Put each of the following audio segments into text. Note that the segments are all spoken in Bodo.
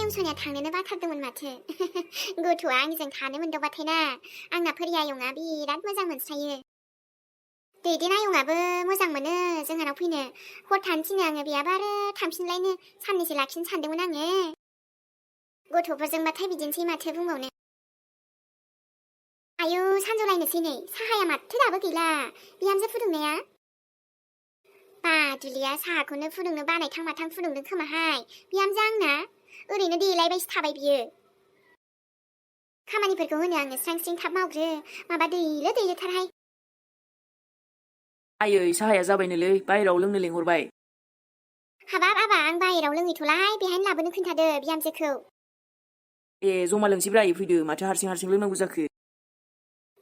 영선이야 당내는 바탔더만 마트. गथ'आ आंजों थानो मोनदावबाथायना आंना फोरिया आयंआ बिराद मोजां मोनस्रायो. दैदेन आयंआबो मोजां मोनो जोंहानाव फैनो. हर थानो थिनो आङो बेयाबो आरो थांफिनलायनो साननैसो लाखिनो सानदोंमोन आङो. गथ'फोरजोंबाथाय बिदिनोसै माथो बुंबावनो. आयौ सानजौलायनोसै नै साहाया माथो दाबो गैला बिहामजो फुदुंनाया. बादुलिया साहाखौनो फुदुंनो बानायथां माथां फुदुंदों खोमाहाय बिहामजो आंना. ओरैनो देलायबायसो थाबाय बियो. खामानिफोरखौ होनो आङो स्रां स्रिं थाब मावग्रो माबा दैलो दैलोथारहाय. आयै साहाया जाबायनोलै बाहेराव लोंनो लेंहरबाय. हाबाब आबा आं बाहेराव लोङैथ'लाहाय बेहायनो लाबोनो खोन्थादो बिहामजोखौ. ए जमा लोंसैब्रा आयै फैदो माथो हारसिं हारसिं लोंनांगौ जाखो.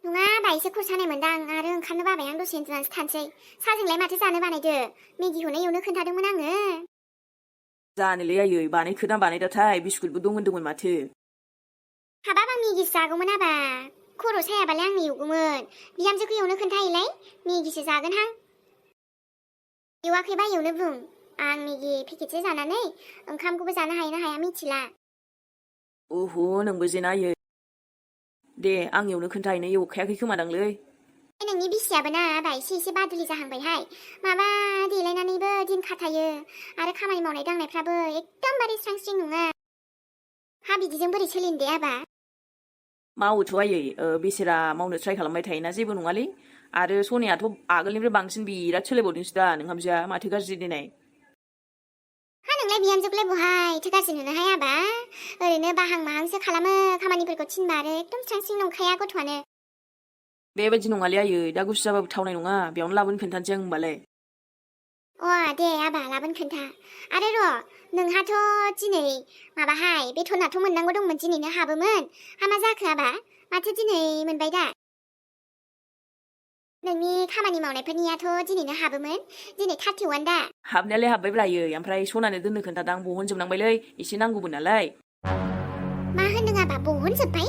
नङा दायोसो खर सानाय मोनदां आरो ओंखारनो बाबाय आं दसे उन्दुनानैसो थानोसै. साहाजोंलाय माथो जानो बानायदो मेगिखौनो एवनो खोन्थादोंमोन आङो. जानोलै आयै बानायखोना बानायदाथाय बिस्कुटबो दं होन्दोंमोन माथो. हाबाब आं मेगिसो जागौमोन आबा. खर' सायाबालाय आंनो एवगौमोन. बिहामजोखौ एवनो खोन्थाहैलाय मेगिसो जागोनहां. एवाखैबा एवनो बुं. आं मेगि पेकेटसे जानानै ओंखामखौबो जानो हायो ना हाया मिथिला. ओहो नोंबो जेना आयै. दे आं एवनो खोन्थाहैनो एवखायाखै खोमादांलै. नोंनि बिसियाबो ना आबा एसे बादुलि जाहांबायहाय. माबा देलायनानैबो दिन खाथायो आरो खामानि मावनाय दांनायफ्राबो एकदमबारे स्रां स्रिं नङा. हा बिदिजों बोरै सोलिनो दे आबा? मावोथ' आयै बेसेरा मावनो ट्राइ खालामबाय थायोना जेबो नङालै. आरो सनायाथ' आगोलनिफ्राय बांसिन बिराद सोलायबावदोंसो दा नोंहामजोआ माथो गाज्रि देनाय. हा नोंलाय बिहामजोखौलाय बहायथो गाज्रि नुनोहाय आबा. ओरैनो बाहां माहांसो खालामो खामानिफोरखौ थिनबा आरो एकदम स्रां स्रिं नंखाया गथ'आनो. बेबायदि नङालै आयै दा गुसु जाबाबो थावनाय नङा बेयावनो लाबोनो खोन्थानोसै आं होमबालाय. अ दे आबा लाबोनो खोन्था. आरो र' नोंहाथ' दिनै माबाहाय बेथनाथ' मोननांगौ दंमोन दिनैनो हाबोमोन. हा मा जाखो आबा माथो दिनै मोनबाय दा? नोंनि खामानि मावनायफोरनियाथ' दिनैनो हाबोमोन. दिनै 31 दा. हाबनायालाय हाबबायब्रा आयै ओमफ्राय सनानो दोननो खोन्थादां बहनजोबनांबायलै एसे नांगौबो नालाय. मा होनदों आबा बहनजोब्बाय?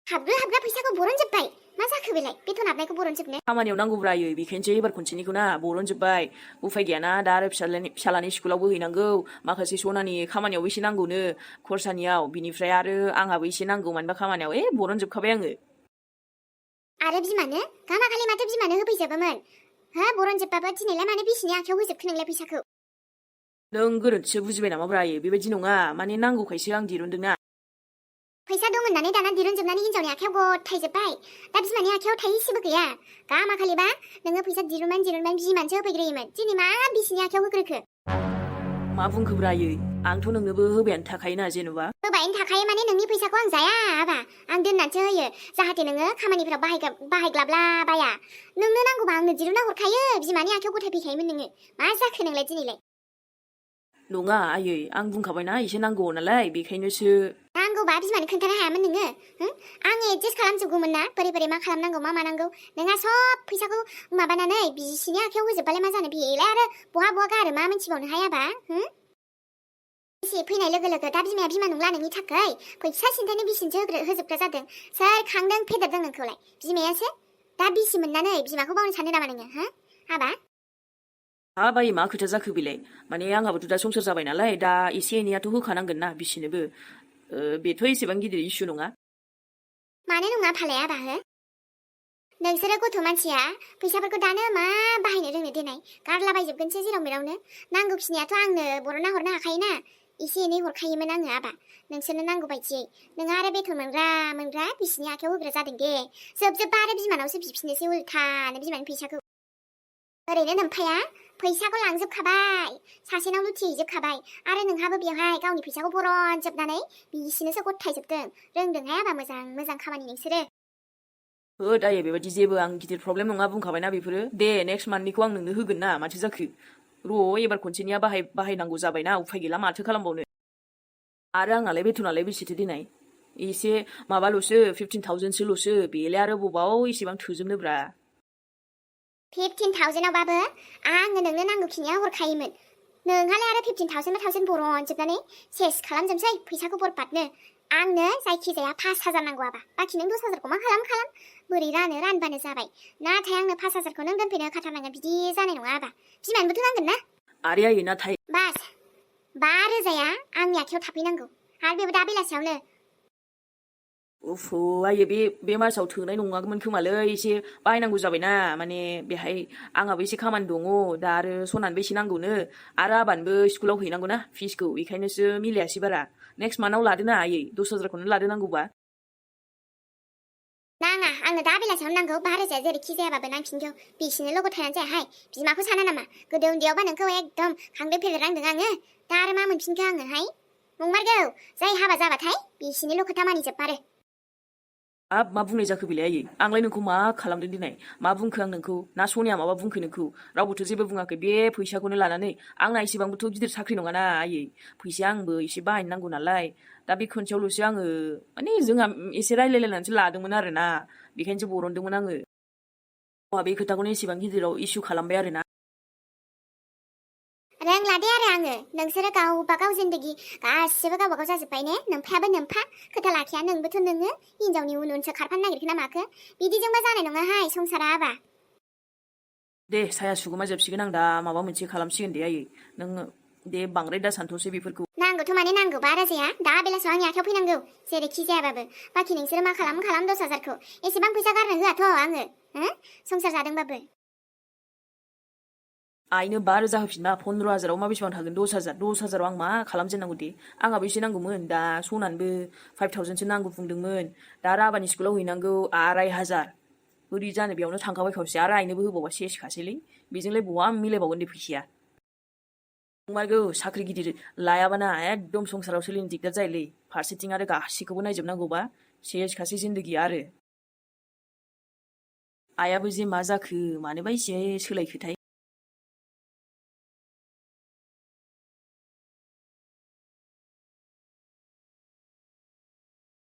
हाबग्रा फैसाखौ बरनजोब्बाय? मा जाखो बेलाय बेथन हाबनायखौ बरनजोबनो? खामानियाव नांगौब्रा आयै बेखायनोसै एबार खनसेनिखौ ना बरनजोब्बाय. उफाय गैयाना दा आरो फिसालानि स्कुलावबो हैनांगौ माखासे सनानि खामानियावबो एसे नांगौनो खरसानियाव बिनिफ्राय आरो आंहाबो एसे नांगौ मानबा खामानियाव बरनजोबखाबाय आङो. आरो बिमानो गामाखालि माथो बिमानो होफैजोबोमोन. हा बरनजोब्बाबो दिनैलाय मानो बिसिनि आखायाव होजोबखो नोंलाय फैसाखौ? नों गोरोन्थिसो बुजिबाय नामाब्रा आयै बेबायदि नङा माने नांगौखायसो आं दिरुनदोंना. फैसा दं होननानै दाना दिरुनजोबनानै हिन्जावनि आखायाव गथायजोब्बाय. दा बिमानि आखायाव थाइसेबो गैया. गामाखालिबा नोङो फैसा दिरुनबानो बिमानोसो होफैग्रोयोमोन. दिनै मा बिसिनि आखायाव होग्रोखो? मा बुंखोब्रा आयै आंथ' नोंनोबो होबायानो थाखायोना जेन'बा. होबायनो थाखायो माने नोंनि फैसाखौ आं जाया आबा. आं दोननानैसो होयो जाहाथे नोङो खामानिफोराव बाहायग्लाबला बाया. नोंनो नांगौबा आंनो दिरुनना हरखायो. बिमानि आखायाव गथायफैखायोमोन नोङो. मा जाखो नोंलाय दिनैलाय? नङा आयै आं बुंखाबायना एसे नांगौ नालाय बेखायनोसो. नांगौबा बिमानो खोन्थानो हायामोन नोङो? आं एडजास्ट खालामजोबगौमोन ना बोरै मा खालामनांगौ मा मानांगौ. नोंहा सब फैसाखौ माबानानै बिसिनि आखायाव होजोबबालाय मा जानो बेलाय आरो बहा गारो मा मिथिबावनो हायाबा? बिसि फैनाय लोगो लोगो दा बिमाया बिमा नंला नोंनि थाखाय फैसा सिन्थायनो बिसिनोसो होजोबग्रा जादों. सोर खांदों फेदेरदों नोंखौलाय? बिमायासो. दा बिसि मोननानै बिमाखौ बावनो सानो नामा नोङो आबा? हाब आयै मा खोथा जाखो बेलाय माने आंहाबोथ' दा संसार जाबाय नालाय दा एसे एनैयाथ' होखानांगोन ना बिसिनोबो. बेथ' एसेबां गिदिर इस्यु नङा. मानो नङा फालाय आबा नोंसोरो गथ' मानसिया फैसाफोरखौ दानो मा बाहायनो रोंनो देनाय गारलाबायजोबगोनसो जेराव मेरावनो. नांगौखिनियाथ' आंनो बरनना हरनो हाखायोना. एसे एनै हरखायोमोन आङो आबा नोंसोरनो नांगौ बायदियै. नोंहा आरो बेथन मोनग्रा बिसिनि आखायाव होग्रा जादों दे. जोबजोब्बा आरो बिमानावसो बिफिननोसै उल्थानो बिमानि फैसाखौ. ओरैनो नोमफाया फैसाखौ लांजोबखाबाय. सासेनाव लुथिहैजोबखाबाय आरो नोंहाबो बेवहाय गावनि फैसाखौ बरनजोबनानै बिसिनोसो गथायजोबदों. रोंदोंहाय आबा मोजां खामानि नोंसोरो. होद आयै बेबायदि जेबो आं गिदिर प्रब्लेम नङा बुंखाबायना बेफोरो. दे नेक्स्ट मान्थनिखौ आं नोंनो होगोन ना माथो जाखो? र' एबार खनसेनिया बाहायनांगौ जाबायना उफाय गैला माथो खालामबावनो. आरो आंनालाय बेथनालाय बेसेथो देनाय एसे माबाल'सो 15,000सोल'सो बेलाय आरो बबाव एसेबां थोजोबनोब्रा. 15,000आवबाबो आङो नोंनो नांगौखिनिया हरखायोमोन. नोंहालाय आरो 15,000 बरनजोबनानै सेस खालामजोबसै फैसाखौ बरबादनो. आंनो जायखिजाया 5,000 नांगौ आबा. बाखि नों 10,000खौ मा खालाम बोरै रानबानो जाबाय. नाथाय आंनो 5,000खौ नों दोनफैनो होखाथारनांगोन. बिदि जानाय नङा आबा. बिमानोबोथ' नांगोन ना? आरे आयै नाथाय बास 5,000 आंनि आखायाव थाफैनांगौ. आरो बेबो दा बेलासियावनो उफु आयै बे मासाव थोनाय नङामोन खोमालै एसे बाहायनांगौ जाबायना माने बेहाय आंहाबो एसे खामानि दङ दा आरो सनानोबो एसे नांगौनो आरो आबानबो स्कुलाव हैनांगौना फिसखौ बेखायनोसो मिलायासै बारा नेक्स्ट मान्थआव लादोना आयै 10,000खौनो लादो नांगौबा नाङा आंनो दा बेलासियावनो नांगौ 5,000 जेरैखि जायाबाबो नांफिनगौ बिसिनो लोगो थानानै जायाहाय बिमाखौ साना नामा गोदो उन्दैयावबा नोंखौ एकदम खांदो फेदेरनांदों आङो दा आरो मा मोनफिनखो आङोहाय नंमारगौ जाय हाबा जाबाथाय बिसिनिल' खोथा मानिजोबमारो हाब मा बुंनाय जाखो बेलाय आयै आंलाय नोंखौ मा खालामदों दिनै मा बुंखो आं नोंखौ ना सनिया माबा बुंखो नोंखौ रावबोथ' जेबो बुङाखै बे फैसाखौनो लानानै आंना एसेबांबोथ' गिदिर साख्रि नङाना आयै फैसाया आंबो एसे बाहायनो नांगौ नालाय दा बे खनसेयावल'सो आङो माने जोंहा एसे रायलायलायनानैसो लादोंमोन आरोना बेखायनोसो बरनदोंमोन आङो बे खोथाखौनो एसेबां गिदिराव इसु खालामबाय आरोना रोंला दे आरो आङो नोंसोरो गावबा गाव जिन्दगि गासिबो गावबा गाव जाजोब्बाय ने नोमफायाबो नोमफा खोथा लाखिया नोंबोथ' नोङो हिनजावनि उन उनसो खारफानो नागिरखो ना माखो बिदिजोंबा जानाय नङाहाय संसारा आबा दे साया सुगुमा जोबसिगोन आं दा माबा मोनसे खालामसिगोन दे आयै नोङो दे बांद्राय दा सानथ'सै बेफोरखौ नांगौथ' माने नांगौबा राजाया दा बेलासियाव आंनि आखायाव फैनांगौ जेरैखि जायाबाबो बाखि नोंसोरो मा खालाम 10,000खौ एसेबां फैसा गारनो होआथ' आङो संसार जादोंबाबो आइनो 5,000 होफिनबा 15,000आव मा बेसेबां थागोन 10,000 आं मा खालामजेननांगौ दे आंहाबो एसे नांगौमोन दा सनानोबो 5,000सो नांगौ बुंदोंमोन दा आरो आबानि स्कुलाव हैनांगौ 2,500 बोरै जानो बेयावनो थांखाबाय खावसे आरो आइनोबो होबावबा सेसखासैलै बेजोंलाय बहा मिलायबावगोन दे फैसाया नंमारगौ साख्रि गिदिर लायाबाना एकदम संसाराव सोलिनो दिगदार जायोलै फारसेथिं आरो गासैखौबो नायजोबनांगौबा सेसखासै जिन्दगिया आरो आइयाबो जे मा जाखो मानोबा एसे सोलायखोथाय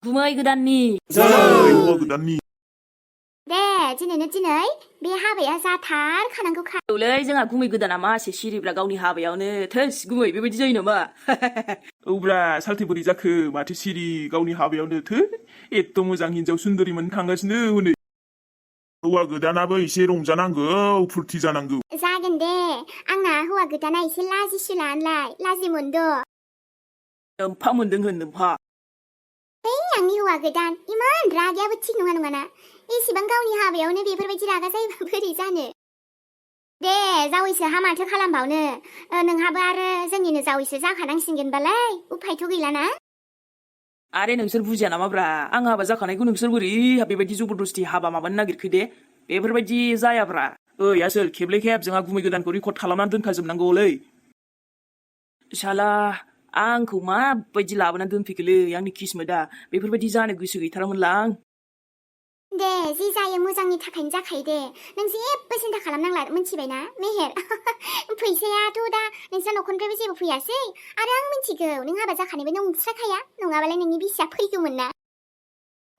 गुमै गोदाननि जै हौवा गोदाननि दे दिनैनो दिनै बे हाबाया जाथारखानांगौखा औलै जोंहा गुमै गोदाना मासे सिरिब्रा गावनि हाबायावनो थोस गुमै बेबायदि जायो नामा औब्रा सालथे बोरै जाखो माथो सिरि गावनि हाबायावनो थै एथ' मोजां हिनजाव सुन्दरिमोन थांगासिनो हनै हौवा गोदानाबो एसे रंजानांगौ फुरथि जानांगौ जागोन दे आंना हौवा गोदाना एसे लाजिसुलानलाय लाजि मोनदो नोम्फा मोनदों होन नोम्फा आंनि हौवा गोदान इमान रागायाबो थिग नङा नङाना एसेबां गावनि हाबायावनो बेफोरबायदि रागा जायोबा बोरै जानो दे जावैसो हा माथो खालामबावनो नोंहाबो आरो जोंनिनो जावैसो जाखानांसिगोनबालाय उफायथ' गैलाना आरे नोंसोर बुजिया नामाब्रा आं हाबा जाखानायखौ नोंसोर बोरै बेबायदि जबरदस्ति हाबा माबानो नागिरखो दे बेफोरबायदि जायाब्रा ओइ आसोल खेबले खेब जोंहा गुमै गोदानखौ रेकर्ड खालामनानै दोनखाजोबनांगौलै शाला आंखौ माबायदि लाबोनानै दोनफैखोलै आंनि किस्मोदा बेफोरबायदि जानो गोसो गैथारामोनला आं दे जि जायो मोजांनि थाखायनो जाखायो दे नों जेबो सिन्था खालामनांला मिथिबायना मेहेर फैसायाथ' दा नोंस्रा न'खरनिफ्रायबो जेबो फैयासै आरो आं मिथिगौ नों हाबा जाखानायबो नंस्राखाया नङाबालाय नोंनि बिसिया फैगौमोन ना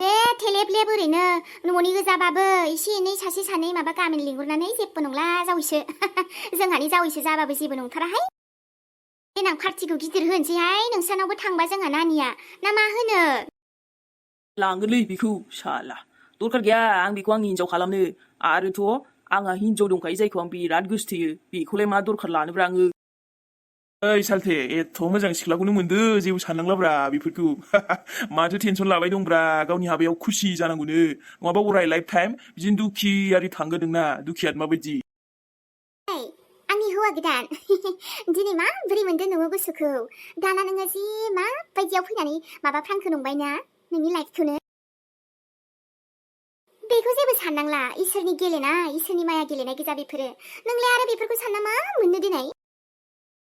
दे थेलेब लेब ओरैनो न'नि गोजाबाबो एसे एनै सासे सानै माबा गामिनि लिंहरनानै जेबो नंला जावैसो जोंहानि जावैसो जाबाबो जेबो नंथाराहाय देनां पार्टिखौ गिदिर होनोसैहाय नोंसानावबो थांबा जोंहा नानिया ना मा होनो लांगोनलै बेखौ शाला दरखार गैया आं बेखौ आंनि हिनजाव खालामनो आरोथ' आंहा हिनजाव दंखायो जायखौ आं बिराद गोसोथोयो बेखौलाय मा दरखार लानोब्रा आङो ओइ सालथे एथ' मोजां सिख्लाखौनो मोनदो जेबो साननांलाब्रा बेफोरखौ माथो टेनसन लाबाय दंब्रा गावनि हाबायाव खुसि जानांगौनो नङाबा अराय लाइफ टाइम बिदिनो दुखियारि थांगोन नोंना दुखियात माबायदि आंनि हौवा गोदान दिनै माबोरै मोनदों नोङो गोसोखौ दाना नोङो जि माबायदियाव फैनानै माबा फ्रांखो नंबायना नोंनि लाइफखौनो बेखौ जेबो साननांला इसोरनि गेलेनाय इसोरनि माया गेलेनाय गोजा बेफोरो नोंलाय आरो बेफोरखौ सानना मा मोननो दिनै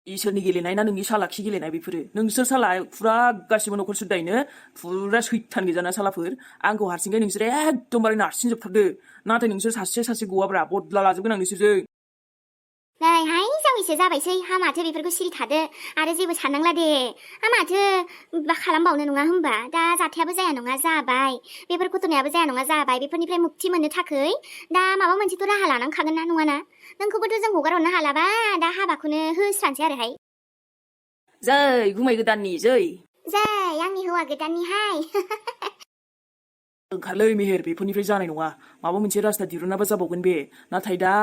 इसोरनि गेलेनाय ना नोंनि सालाखि गेलेनाय बेफोरो नोंसोर साला फुरा गासिबो न'खर सुदायनो फुरा सैथान गोजाना सालाफोर आंखौ हारसिंखाय नोंसोर एकदमबारे नारसिनजोबथारदो नाथाय नोंसोर सासे गवाब्रा बदला लाजोबगोन आं नोंसोरजों नै हाय जावैसो जाबायसै हा माथो बेफोरखौ सिरि थादो आरो जेबो साननांला दे हा माथो खालामबावनो नङा होमबा दा जाथायाबो जाया नङा जाबाय बेफोर घटनायाबो जाया नङा जाबाय बेफोरनिफ्राय मुक्ति मोननो थाखाय दा माबा मोनसेथ' राहा लानांखागोन ना नङाना नोंखौबोथ' जों हगार हरनो हालाबा दा हाबाखौनो होस्रानोसै आरोहाय जै गुमै गोदाननि जै आंनि हौवा गोदाननिहाय ओंखारलै मेहेर बेफोरनिफ्राय जानाय नङा माबा मोनसे रास्ता दिरुनाबा जाबावगोन बे नाथाय दा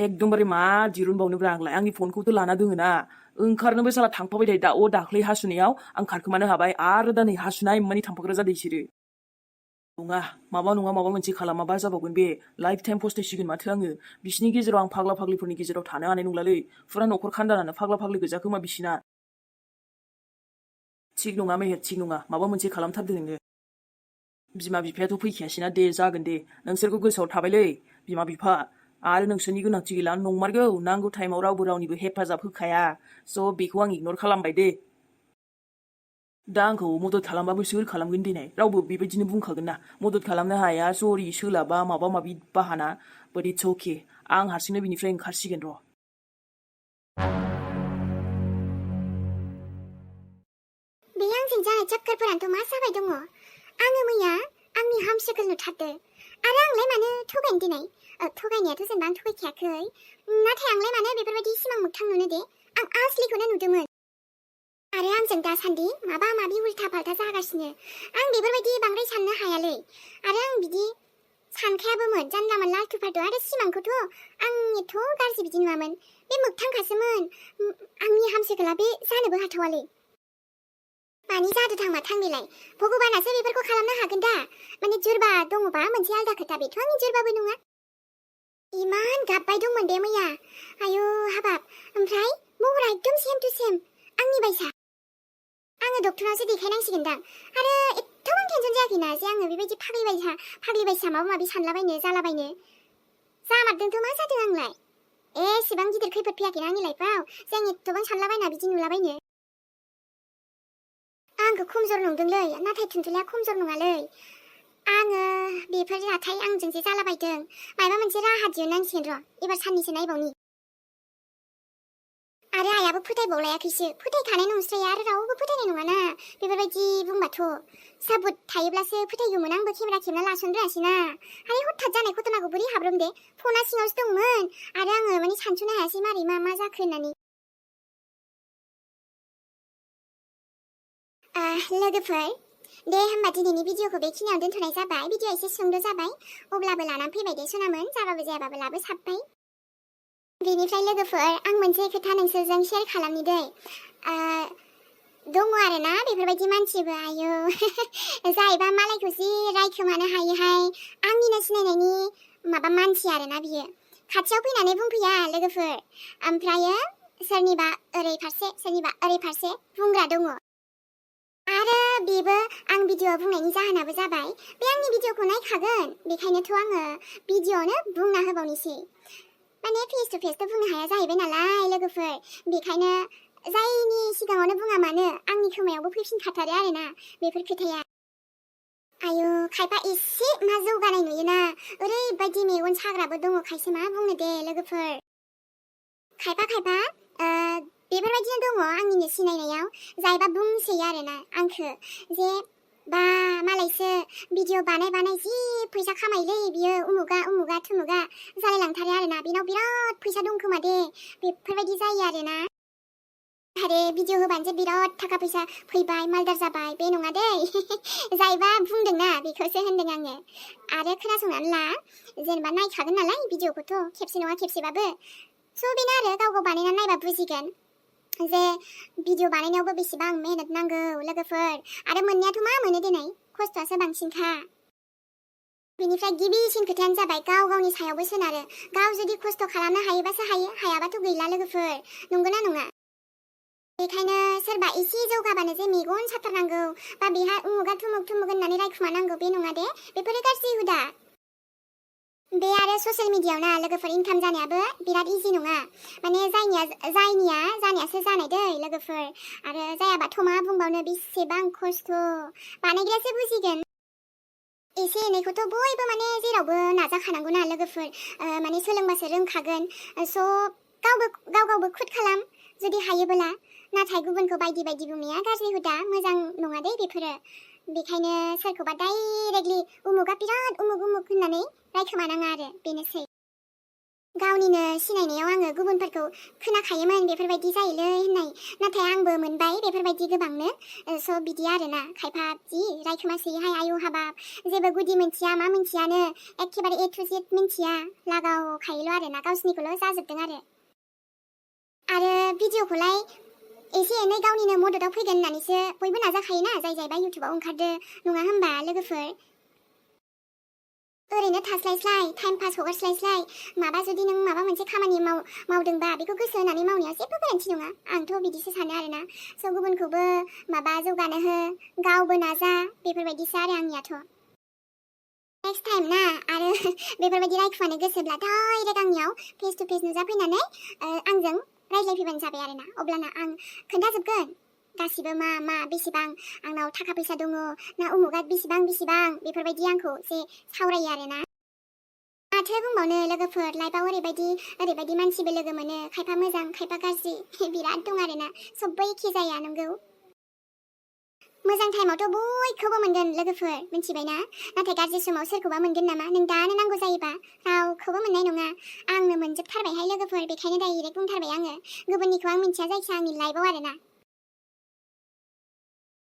एकदमबारे मा दिरुनबावनोब्रा आंलाय आंनि फनखौथ' लाना दोङो ना ओंखारनोबो साला थांफाबाय थायो दा दाख्लै हासुनायाव आं खारखोमानो हाबाय आरो दा नै हासुनाय मानि थांफाग्रा जादों इसोरो नङा माबा मोनसे खालामाबा जाबावगोन बे लाइफ टाइम फस्थायसिगोन माथो आङो बिसिनि गेजेराव आं फाग्ला फाग्लिफोरनि गेजेराव थानो हानाय नंलालै फुरा न'खर खान्दानानो फाग्ला फाग्लि गोजा खोमा बिसिना थिग नङा मेहेर थिग नङा माबा मोनसे खालामथारदो नोङो बिमा बिफायाथ' फैखायासैना दे जागोन दे नोंसोरखौ गोसोआव थाबायलै बिमा बिफा आरो नोंसोरनि गोनांथि गैला नंमारगौ नांगौ टाइमाव रावबो रावनिबो हेफाजाब होखाया स' बेखौ आं इगनर खालामबाय दे दा आंखौ मदद खालामबाबो सोर खालामगोन देनाय रावबो बेबायदिनो बुंखागोन ना मदद खालामनो हाया सरि सोलाबा माबा माबि बाहाना बाट इट्स अके आं हारसिंनो बिनिफ्राय ओंखारसिगोन र' बे आंजों जानाय चक्करफोरानोथ' मा जाबाय दङ आङो मैया आंनि हामसोखौ नुथारदों आरो आंलाय मानो थगायनो दिनै थगायनायाथ' जेनेबा आं थगायखायाखै नाथाय आंलाय मानो बेफोरबायदि सिमां मोगथां नुनो दे आं आसलिखौनो नुदोंमोन आरो आंजों दासान्दि माबा माबि उल्था फाल्था जागासिनो आं बेफोरबायदि बांद्राय साननो हायालै आरो आं बिदि सानखायाबोमोन जानला मोनला आल्थु फाल्थु आरो सिमांखौथ' आं एथ' गाज्रि बिदि नुवामोन बे मोगथांखासोमोन आंनि हामसोखोला बे जानोबो हाथावालै मानि जादु थांमा थांनिलाय भगबानासो बेफोरखौ खालामनो हागोन दा माने जुरबा दङबा मोनसे आलदा खोथा बेथ' आंनि जुरबाबो नङा इमान गाबबाय दंमोन बे मैया आयु हाबाब ओमफ्राय महरा एकदम सेम टु सेम आंनि बायसा आङो डक्टरनावसो देखायनांसिगोनदां आरो एथ'बां टेनसन जायाखैना जे आङो बेबायदि फाग्लि बायसा माबा माबि सानलाबायनो जालाबायनो जामारदोंथ' मा जादों आंलाय एसेबां गिदिर खैफोद फैयाखैना आंनि लाइफआव जों एथ'बां सानलाबायना बिदि नुलाबायनो आंखौ खमजर नंदोंलै नाथाय थुनथुलाया खमजर नङालै आङो बेफोर जाथाय आंजों जे जालाबायदों माबा मोनसे राहा दिहुननांसिगोन र' एबार साननैसो नायबावनि आरो आइयाबो फोथायबावलायाखैसो फोथायखानाय नंस्राया आरो रावबो फोथायनाय नङाना बेफोरबायदि बुंबाथ' साबुत थायोब्लासो फोथायगौमोन आंबो केमेरा खेबना लास'नो रोङासैना आरो हठात जानाय घटनाखौ बोरै हाब्रम दे फना सिङावसो दंमोन आरो आङो माने सानस'नो हायासै मारै मा जाखो होननानै लोगोफोर दे होमबा दिनैनि भिडिअखौ बेखिनियाव दोनथ'नाय जाबाय भिडिअ एसे सुंद' जाबाय अब्लाबो लानानै फैबाय दे सनामोन जाबाबो जायाबाबो लाबोसाबबाय बेनिफ्राय लोगोफोर आं मोनसे खोथा नोंसोरजों शेयार खालामनि दै दङ आरोना बेफोरबायदि मानसिबो आयु जायबा मालायखौ जि रायखोमानो हायोहाय आंनिनो सिनायनायनि माबा मानसि आरोना बियो खाथियाव फैनानै बुंफैया लोगोफोर ओमफ्रायो सोरनिबा ओरै फारसे बुंग्रा दङ आरो बेबो आं भिडिअ बुंनायनि जाहोनाबो जाबाय बे आंनि भिडिअखौ नायखागोन बेखायनोथ' आङो भिडिअआवनो बुंना होबावनोसै माने फेस टु फेसथ' बुंनो हाया जाहैबाय नालाय लोगोफोर बेखायनो जायनि सिगाङावनो बुङा मानो आंनि खोमायावबो फैफिनखाथारो आरोना बेफोर खोथाया आयु खायफा एसे मा जौगानाय नुयोना ओरैबायदि मेगन साग्राबो दङ खायसे मा बुंनो दे लोगोफोर खायफा बेफोरबायदिनो दङ आंनिनो सिनायनायाव जायबा बुंसै आरोना आंखो जे बा मालायसो भिडिअ बानाय जि फैसा खामायोलै बियो उमुगा थुमुगा जालायलांथारो आरोना बेनाव बिराद फैसा दं खोमा दे बेफोरबायदि जायो आरोना आरे भिडिअ होबानो जे बिराद थाखा फैसा फैबाय मालदार जाबाय बे नङा दै जायबा बुंदोंना बेखौसो होनदों आङो आरो खोनासंनानै ला जेनेबा नायखागोन नालाय भिडिअखौथ' खेबसे नङा खेबसेबाबो स' बेनो आरो गाव बानायनानै नायबा बुजिगोन जे भिडिअ बानायनायावबो बेसेबां मेहनत नांगौ लोगोफोर आरो मोननायाथ' मा मोनो दिनै खस्थ'आसो बांसिनखा बेनिफ्राय गिबिसिन खोथायानो जाबाय गाव गावनि सायावबो सोनारो गाव जुदि खस्थ' खालामनो हायोबासो हायो हायाबाथ' गैला लोगोफोर नंगौना नङा बेखायनो सोरबा एसे जौगाबानो जे मेगन साथारनांगौ बा बेहा उमुगा थुमुग होननानै रायखुमानांगौ बे नङा दे बेफोरो गाज्रि हुदा बे आरो ससियेल मिडियायाव ना लोगोफोर इनकाम जानायाबो बिराद इजि नङा माने जायनिया जानायासो जानाय दै लोगोफोर आरो जायाबाथ' मा बुंबावनो बेसेबां खस्थ' बानायग्रायासो बुजिगोन एसे एनैखौथ' बयबो माने जेरावबो नाजाखानांगौना लोगोफोर माने सोलोंबासो रोंखागोन स' गावबो खुद खालाम जुदि हायोबोला नाथाय गुबुनखौ बायदि बुंनाया गाज्रि हुदा मोजां नङा दे बेफोरो बेखायनो सोरखौबा डाइरेक्टलि उमुगा बिराद उमुग होननानै रायखोमानाङा आरो बेनोसै गावनिनो सिनायनायाव आङो गुबुनफोरखौ खोनाखायोमोन बेफोरबायदि जायोलै होननाय नाथाय आंबो मोनबाय बेफोरबायदि गोबांनो स' बिदि आरोना खायफा जि रायखोमासैहाय आयु हाबाब जेबो गुदि मोनथिया मा मोनथियानो एखेबारे ए टु जेड मोनथिया लागावखायोल' आरोना गावसिनिखौल' जाजोबदों आरो भिडिअखौलाय एनै गावनिनो मददाव फैगोन होननानैसो बयबो नाजाखायोना जाय जायबा इउटुबाव ओंखारदो नङा होमबा लोगोफोर ओरैनो थास्लायस्लाय टाइम पास हगारस्लायस्लाय माबा जुदि नों माबा मोनसे खामानि मावदोंबा बेखौ गोसो होनानै मावनायाव जेबो गोरोन्थि नङा आंथ' बिदिसो सानो आरोना स' गुबुनखौबो माबा जौगानो हो गावबो नाजा बेफोरबायदिसो आरो आंनियाथ' नेक्स्ट टाइम ना आरो बेफोरबायदि रायखुमानो गोसोब्ला डाइरेक्ट आंनियाव फेस टु फेस नुजाफैनानै आंजों रायज्लायफैबानो जाबाय आरोना अब्लाना आं खोन्थाजोबगोन गासिबो मा बेसेबां आंनाव थाखा फैसा दङ ना उमुगा बेसेबां बेफोरबायदि आंखौ जे सावरायो आरोना माथो बुंबावनो लोगोफोर लाइफआव ओरैबायदि मानसिबो लोगो मोनो खायफा मोजां खायफा गाज्रि बिराद दं आरोना सबबो एखे जाया नंगौ मोजां टाइमावथ' बयखौबो मोनगोन लोगोफोर मिन्थिबायना नाथाय गाज्रि समाव सोरखौबा मोनगोन नामा नों दानो नांगौ जायोबा रावखौबो मोननाय नङा आंनो मोनजोबथारबायहाय लोगोफोर बेखायनो डाइरेक्ट बुंथारबाय आङो गुबुननिखौ आं मिन्थिया जायखिया आंनि लाइफआव आरोना